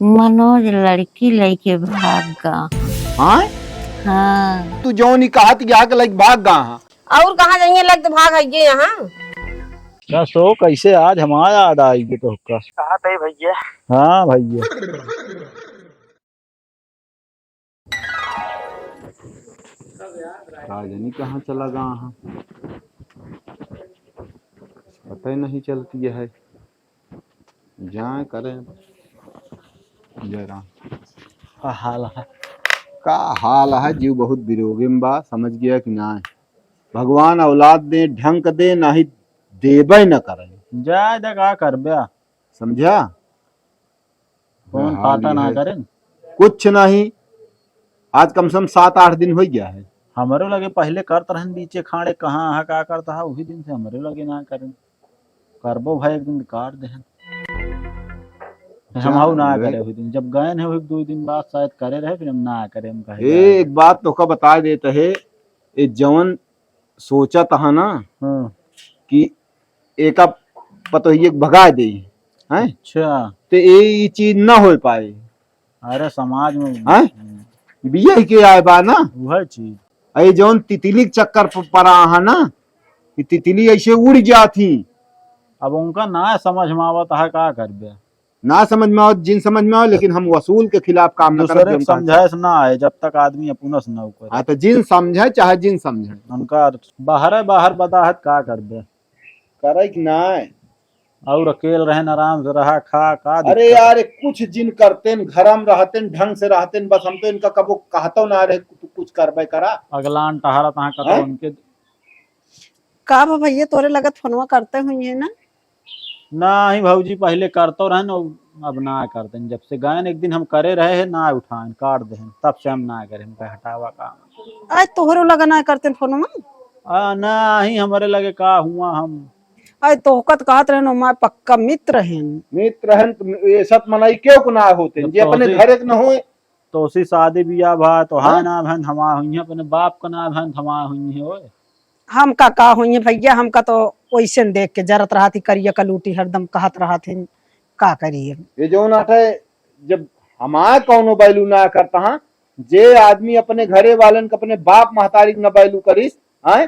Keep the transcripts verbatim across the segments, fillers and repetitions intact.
मनोज लड़की लइके भाग गा। हाँ? हाँ। तू जौन ही कहत गया के लइके भाग गा हाँ। और कहाँ जाइए, लग तो भाग है ये यहाँ। का सो, कैसे आज हमारा याद आई गई तोहका? कहाँ थे भैया? हाँ भैया। का जानी कहाँ चला गा हाँ, पता ही नहीं चलती है। जाए करें जरा। का हाल है? का हाल है, जीव बहुत विरोगे में बा, समझ गया कि ना? भगवान औलाद दे, ढंग दे, नाही देबे न करे। जाए दे, का करबे? समझा? कौन हाल काटा ये ना है। करें? कुछ नहीं, आज कम से कम सात आठ दिन हो गया है। हमरो लगे पहले करत रहन बीचे खाड़े, कहाँ है, का करता है, वही दिन से हमरे लगे ना करें। करबो भाई, एक दिन काट देहन। हम जा, हाउ ना भाई। करे वही दिन, जब गए हैं, वही दो दिन बाद शायद करे रहे, फिर हम ना करे, हम कहे ए, जाए। एक बात तोका बता देते है, ए जवन सोचत हा ना हाँ। कि एका पतोहिए के भगा दे, हैं? अच्छा। ते ए, ई चीज ना हो पाए। अरे समाज में हैं? हम्म। बियाह के आए बा ना? वह चीज। ए जौन तितली के चक्कर प-, पड़ा हा ना, कि तितली ऐसे उड़ जात ही। अब उनका ना समझ में आवत है, का करबे? ना समझ में आवत, जिन समझ में आवत, लेकिन हम वसूल के खिलाफ काम न करब, दूसरे के जिन समझाए से ना आए, जब तक आदमी अपना से ना करे। हाँ, तो जिन समझे चाहे जिन समझे। उनका बाहर है, बाहर बदा है, का करबे? करे कि ना? और अकेल रहेन, आराम से रहा, खा, का अरे दिक्कत? यार, कुछ जिन करतेन, घर में रहतेन, ढंग से रहतेन, बस हम तो इनका कबो कहतो ना रहे, तू कुछ करबे करा। अगलान टहरा तहाँ कतो हैं? उनके। का बा भैया, तोरे लगत फोनवा करते हुई है ना? नाही भौजी, पहिले करतो रहन, अब ना करतेन। जब से गएन, एक दिन हम करे रहे हैं, ना उठाएन, काट देहन, तब से हम ना करे, हम कहे, "हटावा काम।" आज तोहरो लगे ना करतेन फोनवा? आ, नाही, हमरे लगे का हुआ, हम आज तोहका त कहत रहन, हमार पक्का मित्र रहन। मित्र रहन, तो ये सब मनई केहू को ना होते, जब जे अपने तोहसे घरे के न होए। तोहसे शादी बियाह भा, तोहार हाँ? ना भन, हमार हुई है, अपने बाप का ना भन, हमार हुई है, ओए। हमका का होइहैं भइया, हमका तो ओइसेन देख के जरत रहत ही, करिया कलूटी हरदम कहत रहत ही, का करी अब? ये जौन आटे, जब हमार कौनो value ना करत हा, जे आदमी अपने घरे वालन के, अपने बाप महतारी के ना value करिस, हैं?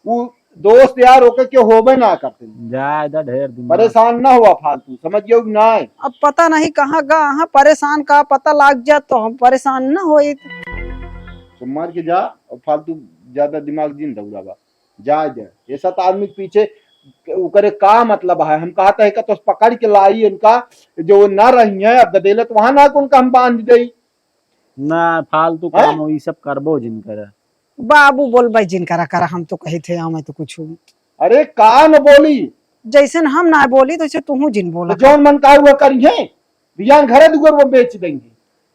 उ दोस्त यार ओके केहू होबे ना करते। जा, इधर ढेर दिमाग। परेशान ना हुआ फालतू, समझ गयो कि नाय? अब पता नहीं कहाँ गा, हाँ, परेशान का पता लाग जात तो हम परेशान ना होइत। तो मर के जा, और फालतू ज्यादा दिमाग जिन दौड़ावा। जा, जा। ऐसा तो आदमी के पीछे ओकरे का मतलब है? हम कहत है का तो पकड़ के लाई इनका, जो ना रही है, अब गदेले तो वहाँ ना उनका हम बांध देई। ना, फालतू हैं? काम हो, ई सब करबो जिन करे। बाबू बोलबे जिन करा करा, हम तो कही थे, हमें तो कुछ। अरे का न बोली? जैसे न हम ना बोली, तैसे तुहू जिन बोला तो कर। जौन मन का हुआ करिहैं, बियान घरे दुआर वो बेच देंगे।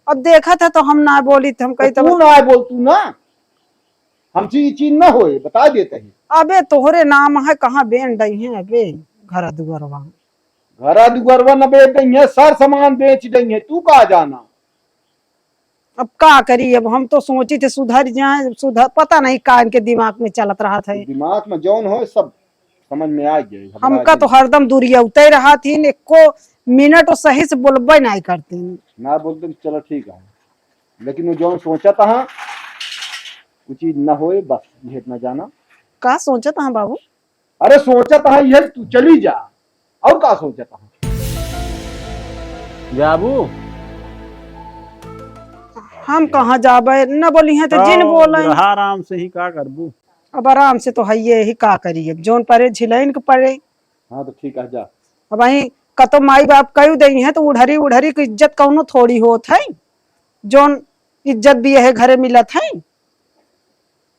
अब देखत है तो हम ना बोली, तो हम कही तो तू तब ना बोल, तू ना, हमसे ये चीज ना होए, बता देते हैं। अबे तोहरे नाम है, कहाँ बेन डई है अबे घर दुआरवा? घर दुआरवा न बेच देंगे, सर सामान बेच देंगे, तू का जाना? अब का करी, अब हम तो सोची थे सुधर जाए, सुधर, पता नहीं का इनके दिमाग में चलत रहत है। दिमाग में जौन हो सब समझ में आ गए, घबरा हमका गए। तो हरदम दूरियौते रहत ही, एको मिनट वो सही से बोलबे नहीं करते हैं। ना बोलते, चलो ठीक है, लेकिन वो जौन सोचत हा, वो चीज ना होए, बस ये इतना जाना। का सोचत हा बाबू? अरे सोचत हा, ये तू चली जा, और का सोचत हा? जाबू? हम कहाँ जाबे? न बोली है तो जिन तो बोले। रहा आराम से ही, का करबू? अब आराम से तो है, ये ही का करी, अब जौन परे झिलैन के परे। हाँ तो ठीक है, जा। अब वहीं कतो माई बाप कह दई है तो उढ़री उढ़री की इज्जत कौनो थोड़ी होत है, जौन इज्जत भी यह घरे मिलत है।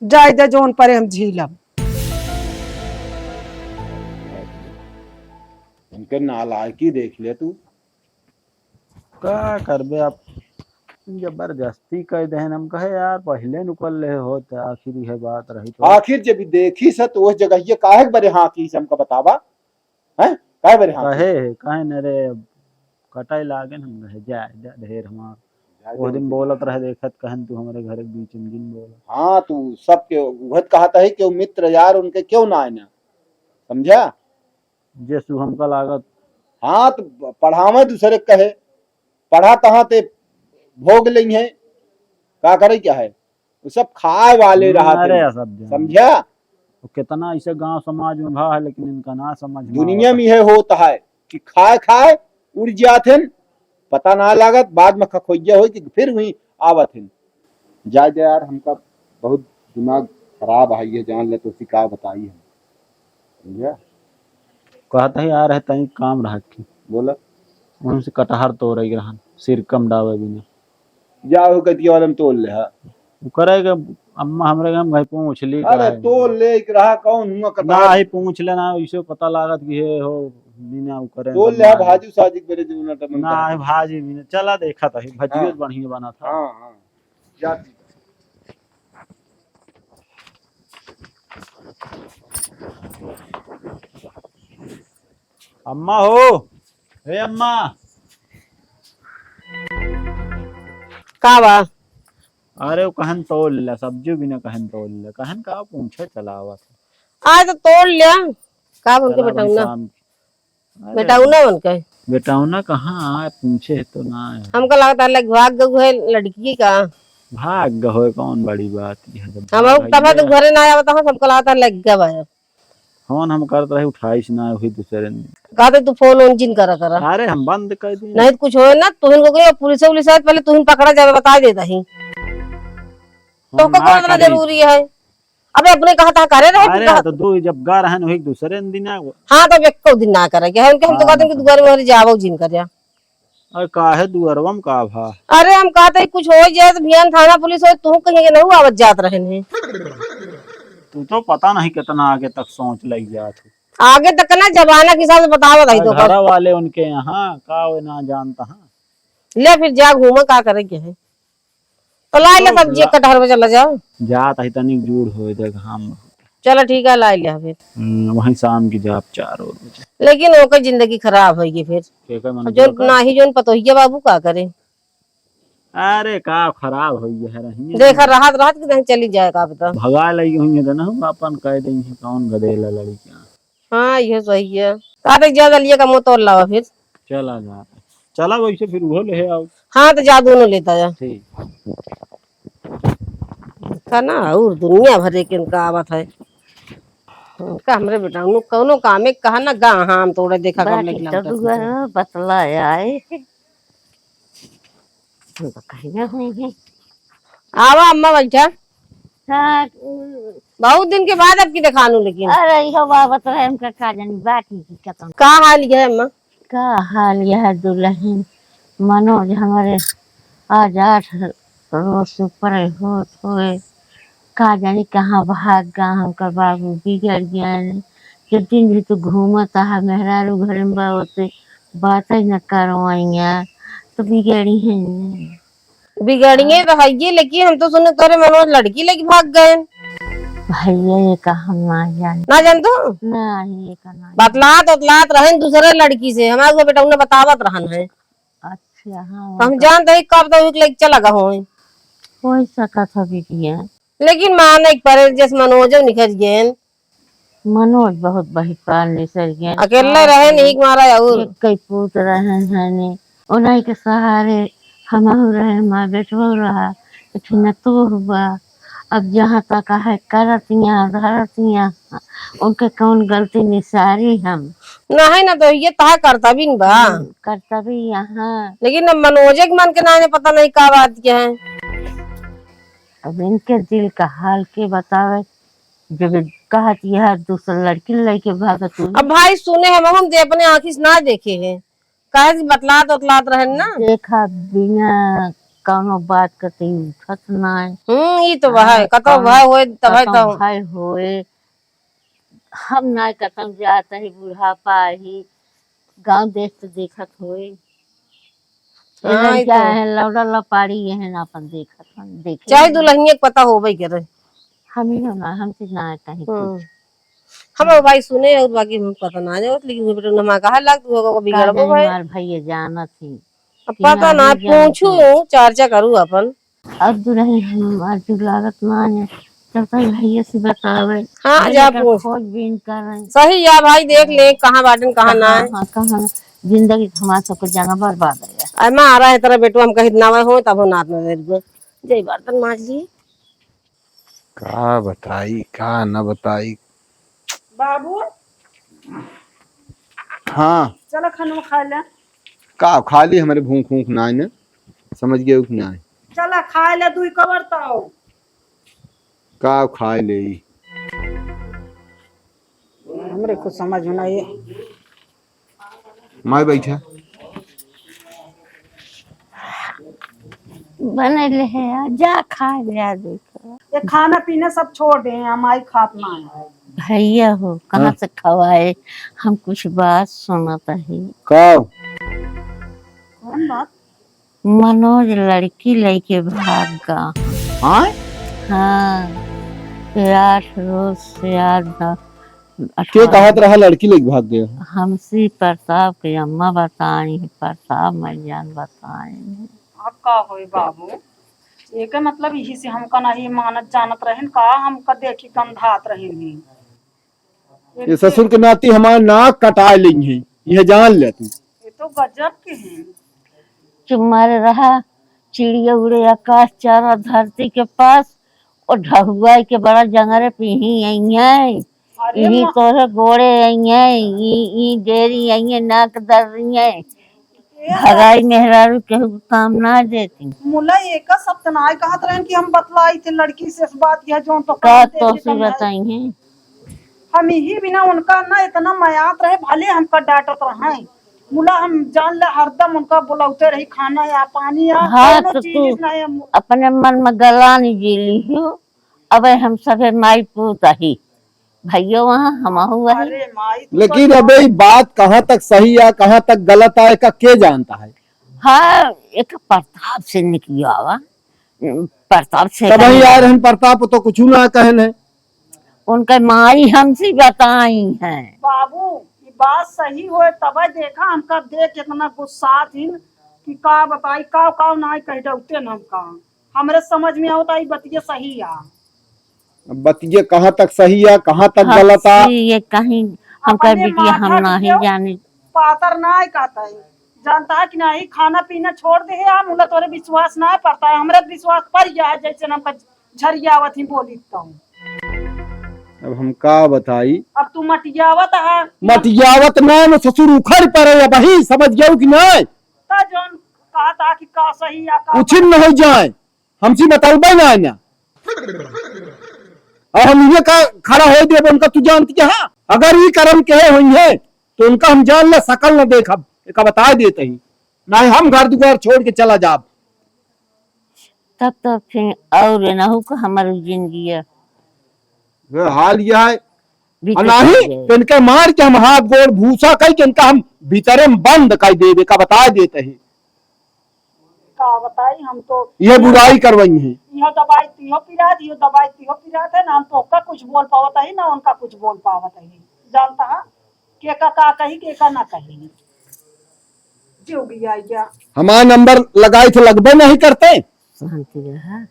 जाए दे जौन परे हम झीलब। इनके नालायकी देख ले तू। का करबे आप, जबरदस्ती कह देहन। हम कहे यार पहिले नु कर ले होत, आखिर यह बात रही तो। आखिर जब देखी से तो उस जगह ये काहे के बरे हाँ की से हमका बतावा? हैं? काहे बरे हाँ की? कहे है, कहे न रे, अब कटाई लागे न, हम कहे जाए, जा ढेर हमार। जाए वो दे दिन उसे। बोलत रहे, देखत कहन तू हमरे घर के बीच में दिन बोला। हाँ, तू सबके उहत कहत है कि वो मित्र यार उनके क्यों ना आए ना, समझा? जे सु हमका लागत। हाँ, तो पढ़ावे दूसरे के कहे। पढ़ा तहाँ ते भोग लेइहैं, का करे क्या है, वो सब खाए वाले हम्म, रहत अरे हैं। सब जन। समझा? वो कितना ऐसे गांव समाज में भा है, लेकिन इनका ना समझ में दुनिया आवत। में यह होत है कि खाए खाए उड़ जात हैं, पता ना लागत, बाद में खखोइया होई कि फिर वहीं आवत हैं। जाए दे यार, हमका बहुत दिमाग खराब है, ये जान ले तो उसी का बताई है। समझा? कहत है यार, है तनी काम रहा कि बोला। उनसे कटहर तोड़े के रहन, सिरकम डावे बिना। जा हो गतिया वाला में तोड़ ले, हाँ। उ करे के अम्मा हमरे घर में पूछ ली अरे, काहे? तोड़ ले के रहा, कौन हुआ कटहर? ना, ही पूछ लेना, इसे पता लागत कि हे हो, बिना उ करे तोड़ तो ले, हाँ, ना। भाजी साजी के बेरे जो ना टमन ना, करे। है भाजी बिना। चला देखा था, भजियो हाँ। बढ़िया बना था। हाँ, हाँ। जा ठीक। अम्मा हो, हे अम्मा। का बा? अरे, वो कहन तोड़ ले, सब्जी भी ना कहन तोड़ ले, कहन का पूछे चलावत है। आज तो तोड़ लिया। का बोल के चला भाई बेटौना? शाम की। अरे, बेटौना बन के? बेटौना कहाँ है? पूछे तो ना है। हमका लगता है, लग भाग गऊ है लड़की का। भाग गए होए, कौन बड़ी बात है, जब हम भाग तब तो गया। घरे ना आया, बताओ, हमका लगता है, लग गया भाई। फोन हम करत रहे, उठाइस ना, वही दूसरे दिन। कहते, "तू फोन ओन जिन करा करा।" अरे, हम बंद कर दिए। नहीं तो कुछ होए ना, तुहिन को कहियो, पुलिस उलिस आए, पहले तुहिन पकड़ा जावे, बता देता ही। हम तो ना का करना करी। जरूरी है? अबे, अपने कहा था करे रहे, अरे, फिर कहा तो दो जब गा रहन, वही दूसरे दिन आ गो। हाँ, तो अब एको दिन ना करे, क्या है उनके, हम तो हाँ, कहते हैं कि ना। दुआरे मुहरे जावो जिन कर जा। अरे काहे दुअरवा में का भा? अरे हम कहते ही कुछ होइ जाए तो बिहान थाना पुलिस होइ, तू कहीं के नहीं आवत जात रहन है। तू तो पता नहीं कितना आगे तक सोच लग जात हो। आगे तक ना जमाना के हिसाब से बतावत है अरे तो घर वाले उनके यहाँ का वो ना जानता हाँ। ले फिर जा घूमा का करे के है। तो लाई ले तो सब्जी ला- कटहर में चला जाओ। जात है तनिक जूड़ होए दे घाम बहुत। चलो ठीक है लाई ले फिर। हम्म, वहीं शाम की जाप चार और बजे। लेकिन ओकर जिंदगी खराब होइगी फिर। केकर मन अब जोन जोकर? नाही जोन पतोहिया बाबू का करे? अरे का खराब होइगी है रही। देखा रहत रहत कि नहीं चली जाए का पता। भगा लगी हुई है तो ना हम अपन कह देंगे कौन गदेला लड़कियां। हाँ, इहो सही है। का देख जा दलिया का मुँह तोड़ लावा फिर। चला जा। चला वैसे फिर उहो ले आओ। हाँ, तो जा दोनों लेता जा। ठीक। का ना और दुनिया भर के इनका आवत है। इनका हमरे बेटा उन्हों कौनो काम है, कहा ना गा हम तोड़े देखा कर बाकी लेके तो लौटत दुआ हैं। बतला आए। हम तो कहीं ना हुई है। आवा अम्मा बैठा। हाँ। बहुत दिन के बाद अब की देखानू लेकिन। अरे, इहो बाबत रहे, हमका का जानी, बात ही की खत्म। का हाल है अम्मा? का हाल है दुल्हन? मनोज हमरे आज आठ रोज से ऊपर होत होए। का जानी कहाँ भाग गा, हमका बाबू बिगड़ गए। जब दिन भी तू घूमत आहा, मेहरारू घरे में बा, ओसे बात ही न करवाइया, तो बिगड़ी है। बिगड़िए तो हइये, लेकिन हम तो सुने तोरे मनोज लड़की लेके भाग गए। भैया, ये का हम ना जाने। ना जान तू? ना, ये का ना। बतलात, बतलात रहन दूसरे लड़की से, हमारे को बेटा उन्हें बतावत रहन है। अच्छा, हाँ, तो हम जानते ही कब तो एक लेके चला गए होए। हो सकत है बिटिया। लेकिन माने के परे, जैसे मनोजो निकल गए। मनोज बहुत बहिपाल निसर गए। अकेले रहे नहीं मारा और। एक कई पूत रहे हैं ने, उन्हीं के सहारे हमहू रहे, हमार बेटवा रहा, लेकिन न तो हुआ। अब जहाँ तक है करत यहाँ, धरत यहाँ, उनके कौन गलती निसारी हम? नहीं ना तो ये तहा कर्तव्य बा। हम्म, कर्तव्य यहाँ। लेकिन अब मनोजे के मन के ना है, पता नहीं का बात क्या है। अब इनके दिल का हाल के बतावे। जब कहत यह दूसर लड़की लइके भागत हुई। अब भाई सुने हम, हम दे अपने आँखी से ना देखे हैं, काहे से बतलात उतलात रहन ना। देखा बिना कौनो बात करते ही उठत ना है। हम्म, ई तो वह है, कतौ कतौ भय होए, तब है कतौ तो। भय होए। हम ना कतौ जात है, बुढ़ापा ही, गाँव देश तो देखत होए। हाँ, ये लड़का तो है, लौड़ा लपाड़ी, ये है ना अपन देखत हन, देखे चाहे नहीं। दुल्हनिया के पता होबे करे। हम ही हो ना, हमसे ना कहीं हम्म। कुछ। हम भाई सुने और बाकी हम पता ना जावत, लेकिन वो बेटा नमा कहा लाग, तू होगा का बिगड़बो जाने भाई। हमार भैया जानत ही। अब कि पता ना, नहीं जानत पूछू, ही। चर्चा करू अपन। अब दुल्हन हमार जुलागत ना है, तब तक भैया से बतावे। हाँ, भैया जा का पूछ। खोजबीन करे। सही या भाई, देख ले, कहाँ बाटन, कहाँ ना कहाँ, है। हाँ, कहाँ ना। जिंदगी हमार सबके जाना बर्बाद है। अरे माँ, आ रहा है तेरा बेटवा, हम कहीं ना हो, तब हो नाथ में दे दो। जय बर्तन माज ली। का बताई, का न बताई। बाबू। हाँ। चला खाना खा ले। का खा ली, हमरे भूख ऊख नाई न, समझ गए कि नाई। चला खा ले, दुई कवर ताओ। का खाए ले ई? हमरे कुछ समझ में नहीं। माई बैठा। बनले है, आ जा खा ले, आ देखो। ये खाना पीना सब छोड़ दे, हम आई खात ना है। भैया हो, कहाँ हाँ। से खवाए? हम कुछ बात सुनत ही। का? कौन बात? मनोज लड़की लेके भाग गा। हाँ? हाँ, के आठ रोज से आज न-, के अठारह कहत रहा लड़की लेके भाग गया? हमसी प्रताप के अम्मा बताई, प्रताप मैयान बताई। अब का होई बाबू, एके मतलब यही से हमका नहीं मानत जानत रहन का, हमका देखी गंधात रहन ही। ये ससुर के नाती हमार नाक कटाए लेई है, यह जान ले तू। ये तो गजब के हैं। चुप मारे रहा, चिड़िया उड़े आकाश चारा धरती के पास, और ढहुआ के बड़ा जंगरे पीही आई है, अरे यही माँ। तोहरे गोड़े आई है, ई, ई डेरी आई है, नाक दर रही है। ए, भगाई मेहरारू केहू के काम ना देती। मुला एका सप्तनाय कहत रहन कि हम बतलाई थे लड़की से इस बात यह जौन तो का काम दे तोसी दिया बताई है? हम यही बिना उनका ना इतना मयात रहे, भले हमका डांटत रहे। मुला हम जान ले हरदम उनका बुलाते रही, खाना या पानी या हाँ, कौनो तो चीज तू नहीं हम अपने मन में गला नहीं जी ली हो। अबे हम सभे माई पूत ही, भैया वहाँ, हमहू वही। अरे माई, तू लेकिन तो अबे ई बात कहाँ तक सही है, कहाँ तक गलत है, का के जानता है? हाँ, एक प्रताप से निकलियो आवा, प्रताप से तब ही यार हम प्रताप तो कुछ ना कहन है। उनके माई हमसे बताई हैं। बाबू, ई बात सही होए तब देखा, हमका देख इतना गुस्सा थिन कि का बताई, का, का ना कह डरते न हमका। हमरे समझ में आवता ई बतिया सही आ। अब बतिया कहाँ तक सही आ, कहाँ तक हाँ, गलत आ? ये कहीं हमका अपने बिटिया हम माथा के नाही क्यों जानी। पातर ना है कहता है, जानता है कि नहीं, खाना पीना छोड़ दे है, हम उन्हें तोरे विश्वास ना पड़ता है, हमरे विश्वास पड़ गया है, जैसे हमका झरियावत ही बोली तो। अब हम का बताई? अब तू मटियावत है। मटियावत ना, न ससुर उखड़ पड़े, अब ही समझ गयो कि नहीं? ता जौन कहा था कि का सही या का कुछ न हो जाए। हमसे बतलबे ना है ना। और हम इहे का खड़ा होए देब उनका, तू जानती है? हाँ? अगर ई करम के होई है, तो उनका हम जान ले सकल न देखब, एका बताए देत ही। ना हम घर दुआर छोड़ के चला जाब। तब तो फिर और नहु का हमार जिंदगी है। वे हाल यह है। बीते और नहीं, चल जाए। तो इनके मार के हम हाथ गोड़ भूसा कई के इनका हम भीतरे में बंद कर देबे, एका बताए देत ही। का बताई, हम तो ये बुराई करवाई है। इहो दबाई तिहो पिरात, इहो दबाई तिहो पिरात है ना, हम तो ओका कुछ बोल पावत ही ना उनका कुछ बोल पावत ही। जानता है के का, का कही, के का ना कही। जो भी आई गया। हमार नंबर लगाई तो लगबे नहीं करते। शांति रहा,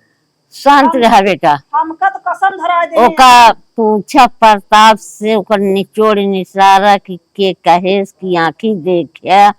शांत हम, रहा बेटा। हमका तो कसम धरा दे। ओका पूछा प्रताप से, ओकर निचोड़ निसारा कि के कहेस कि आँखी देखे,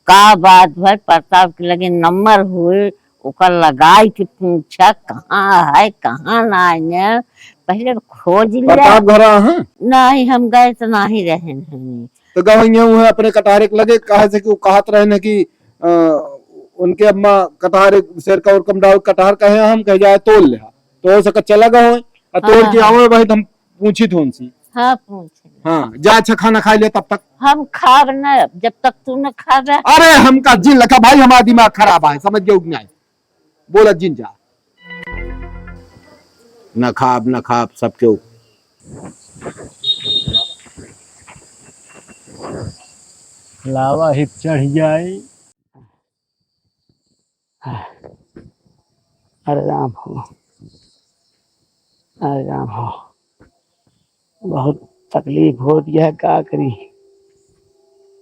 का बात भई, प्रताप के लगे नंबर होए, ओकर लगाई के पूछा कहाँ है, कहाँ ना है, पहले खोज लिया। प्रताप घर आ, हाँ? नहीं, हम गए तो नहीं रहे हैं। तो गवैया हुए अपने कटहरे के लगे, कहे से कि वो कहत रहे न कि, अ, उनके अम्मा कटहरे शेर का और कम डाल कटहर कहे हम कह जाए तोल ले, तो हो सके चला गए होए, और तोल हाँ, के हाँ। आवे वही तो हम पूछी थे उनसे। हाँ, पूछ ले। हाँ, जा अच्छा खाना खा ले तब तक। हम खाब न, जब तक तू न खाबे। अरे हमका जिन लगा भाई, हमारा दिमाग खराब है, समझ गए कि नहीं? बोला जिन जा। न खाब, न खाब, सबके ऊ। लावा ही चढ़ जाए। अरे राम हो, अरे राम हो, बहुत तकलीफ होत है, का करी?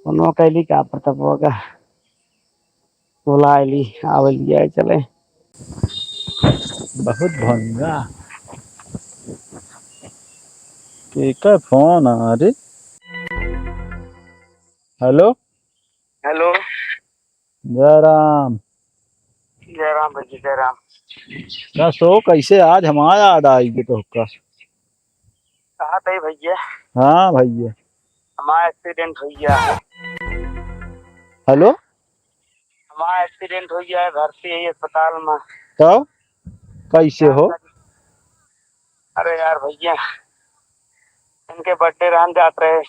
फोनो कैली का प्रतापवा का, बोला आइली, आवे लिया चले। बहुत भंगा। केकर फोन आ रे? हेलो, हेलो। जय राम। जय राम भैया, जय राम। का सो, कैसे आज हमारा याद आई गई तोहका? कहा थे भैया? हाँ भैया। हमारा एक्सीडेंट हो गया है। हेलो। हमारा एक्सीडेंट हो गया है, भर्ती है अस्पताल में। तो कैसे हो? अरे यार भैया, इनके बर्थडे रहन जात रहे,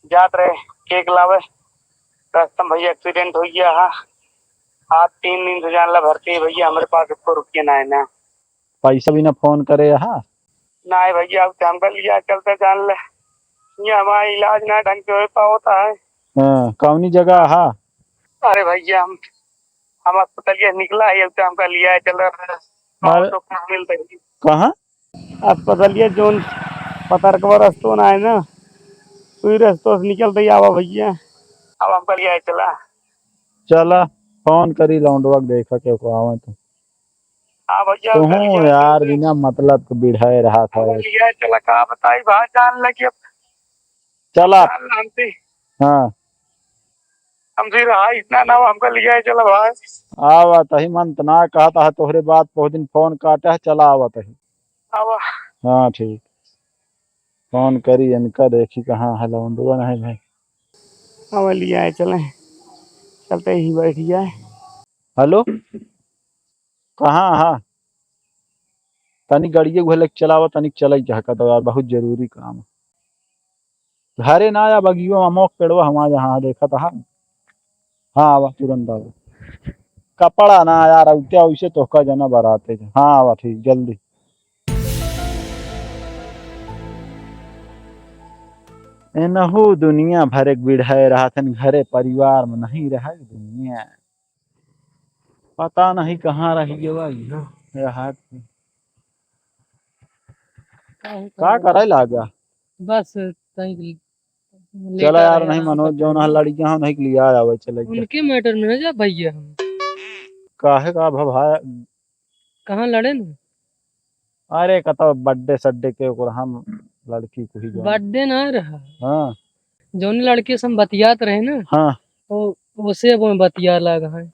जात रहे केक लावे, रास्ता में भैया एक्सीडेंट हो गया है। आज तीन दिन से जान ला भर्ती है भैया, हमारे पास एको रुपया ना है ना। पैसा भी ना फोन करे यहाँ? नहीं भैया, अब तो हमका लिया चलते जान ले, ये हमारा इलाज ना ढंग से हो पावता है। हाँ, कौनी जगह हा? अरे भैया, हम, हम अस्पताल के निकला है, अब तो हमका लिया चल रहा है। अरे, और तो कहाँ मिलते हैं? कहाँ? अस्पताल के जोन पतरकवा रस्तो ना है ना, वही रस्तो से निकलते ही आवा भैया। अब हमका लिया चला। चला, फोन करी लौंडवा के, देखा के को आवे तो। हाँ भैया, तुहूँ उधर ही है, यार, उधर ही। बिना मतलब के बिढ़ाए रहा था। अब लिया चला, का बताई भाई, जान लगे अब। चला। जान हमसे। हाँ। हमसे रहा इतना ना, हमका लिया चला भाई। आवा तही मन तना कहता है, तोहरे बात बहुत दिन फोन काटा है, चला आवा तही। आवा। हाँ, ठीक। फोन करी इनका, देखी कहाँ है लौंडवा नहीं भाई। आवा लिया चले, चलते ही बैठ जाए। हेलो। कहाँ हा? तनी गड़िए उहे लेके चलावा, तनी चलई के हका तो यार, बहुत जरूरी काम है। घरे ना आया, बगियो में अमोक पेड़वा हमारे यहाँ देखत हा। हाँ, आवा, तुरंत आवा। कपड़ा ना यार, अउते अउसे तोहका जना बराते जा। हाँ, आवा, ठीक, जल्दी। एनहू दुनिया भर एक बिढ़ाए रहत हन, घरे परिवार में नहीं रहे दुनिया। पता नहीं कहाँ रह गवा इहो। का हो, का करे लागा? बस तनिक चला यार, नहीं मनोज जौन है लड़कियां हो, नहीं के लिया आवे चले के। उनके मैटर में ना जा भैया हम। काहे का भभाया? कहाँ लड़े न? अरे कतौ बर्थडे सड्डे के ओकर हम लड़की को ही जान। बर्थडे ना रहा। हाँ। जौन लड़के से हम बतियात रहे ना, हाँ। वो, उसे अब हम बतिया लाग हैं।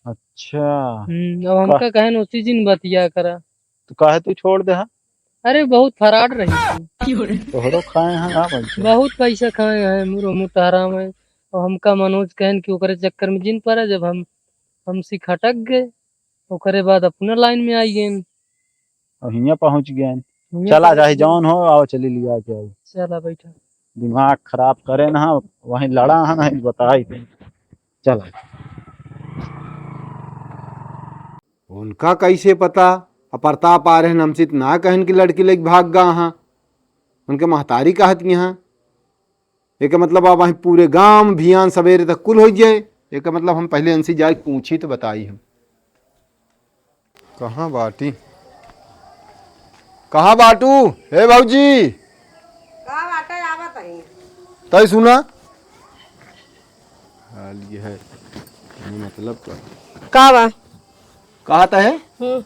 अच्छा। हम्म, अब हमका का- कहे न उसी दिन बतिया करा। तो काहे तू छोड़ दे हा? अरे बहुत फराड रही थी। तोहरो खाए हैं ना भाई? बहुत पैसा खाए हैं, मुरो मुँह टहराम है। और हमका मनोज कहन कि ओकरे चक्कर में जिन पड़ा, जब हम, हमसे खटक गए, ओकरे बाद अपना लाइन में आई गए। और हियाँ पहुँच गए। हियाँ चला पहुँच जाए गए। जौन हो, आओ चली लिया के आई। चला बैठा। दिमाग खराब करे ना, वहीं लड़ा है ना, बताई। चला। उनका कैसे पता? अब प्रताप आ रहे, हमसे इतना कहन कि लड़की लेके भाग गा हाँ। उनके महतारी कहत यहाँ। एक मतलब अब वहीं पूरे गांव भियान सवेरे तक कुल हो जाए। एक मतलब हम पहले इनसे जाए पूछी तो बताई हम। कहाँ बाटी? कहाँ बाटू? हे भौजी। का बाटे आवत है? तई सुना। हाल ये है। ये मतलब का? का बा? कहत है हम्म।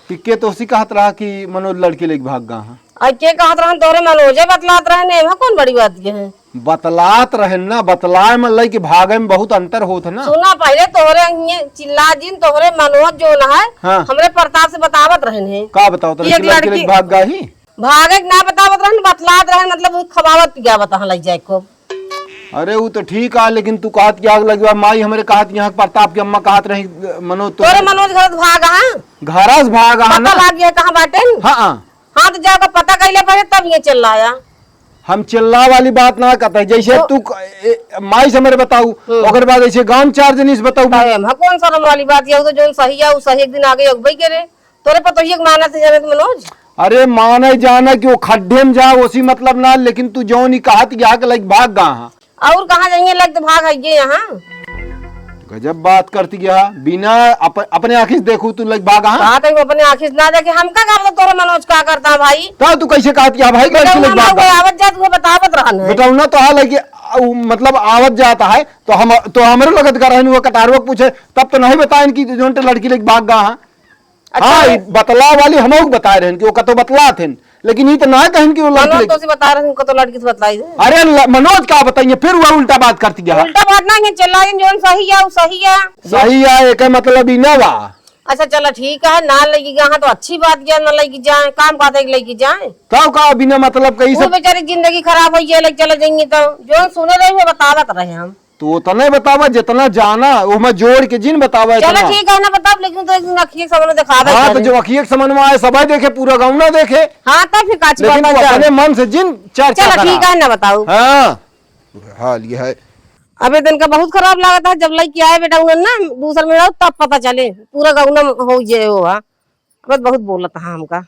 कि के तोसी कहत रहा कि मनोज लड़की लेके भाग गा हाँ। आ के कहत रहन? तोहरे मनोजे बतलात रहन, एमा कौन बड़ी बात के है? बतलात रहन ना, बतलाए में लइके भागे में बहुत अंतर होत है ना। सुना, पहले तोहरे हिये चिल्ला जिन, तोहरे मनोज जोन है, हाँ। हमरे प्रताप से बतावत रहन है का बतावत कि रहन एक कि लड़की लड़की लेके भाग गा ही? भागे के ना बतावत रहन, बतलात रहन, मतलब उ खवावत पियावत हाँ लइ जाए को। अरे उ तो ठीक है, लेकिन तू कहत कि आग लगी बा, माई हमरे कहत यहाँ प्रताप की अम्मा कहत रही मनोज तो तोरे मनोज घर से भाग हाँ। घर से भाग हाँ पता ना। लाग गया कहाँ बाटे न? हाँ। हाँ, तो जाके पता कइले पड़े तब ये चिल्लाया। हम चिल्ला वाली बात ना कहते, जैसे तो तू क-, ए, माई से मेरे बताऊ, हम्म। ओकर बाद ऐसे गांव चार जनी से बताऊ। अरे, हम कौन शर्म वाली बात, ये तो जोन सही है, वो सही एक दिन आगे अगुवाई करे। तोरे पतोहिए के मानत है जनत मनोज? अरे, माने जाना कि वो खड्डे में जाए, उसी मतलब ना, लेकिन तू जौन ही कहत कि आके लइके भाग गा हाँ। और कहाँ जाइए, लग तो भाग है ये यहाँ। गजब बात करती गया, बिना अप-, अपने आँखी से देखू तू लग भागा, हाँ? कहा तक अपने आँखी से ना देखे, हमका का मतलब तोरे मनोज का करता है भाई? तब तू कैसे कहत कि हाँ भाई, बेटा, लड़की लग उन्हें भाग हमारे गा? आवत जात वो बतावत रहन है। बेटा, उन्हें तो हाल है कि, उ, मतलब आवत जाता है, तो हम, तो हमरे लगत का रहन, वो कटारवा के पूछे, तब तो नहीं बताएन कि जोन ते लड़की लग भाग गा, हाँ? अच्छा, हाँ, ये ई बतला वाली हमहू के बताए रहन कि वो कतो बतलात हन। लेकिन ई तो ना कहन कि वो लड़की मनोज लेके तो से बता रहे, उनको तो लड़की से बतलाई दे। अरे ल-, मनोज का बताइए, फिर वो उल्टा बात करती है। उल्टा बात ना, ये चला, ये जौन सही है, वो सही है। सही है, एक मतलब ई ना बा। अच्छा, चला ठीक है, ना लेके गया, हाँ, तो अच्छी बात किया, ना लेके जाए, काम का देख लेके जाए। तब का बिना मतलब के ई वो सब बेचारी जिंदगी खराब हो गई, लेके चले जाएंगे तो जौन सुने रहे, वो बतावत रहे हम। तो उतना ही बतावा, जितना जाना, ओमा जोड़ के जिन बतावा चलो इतना। ठीक है ना, बताओ, लेकिन तो एक दिन अखिए के सामने दिखा दे हाँ, तो करे। जब अखिए के सामने आए, सबाई देखे, पूरा गाँव ना देखे। हाँ, तब फिर काची लेकिन बात तू जाए। अपने मन से जिन चर्चा चलो करा। ठीक है ना, बताओ। हाँ। बुरा हाल ये है। अबे दिन का बहुत खराब लागत है, जब लइके आए बेटा उन्हें ना, दूसर में रहो, तब पता चले, पूरा गाँव ना हो जे हो, हाँ। बस बहुत बोलत है हमका।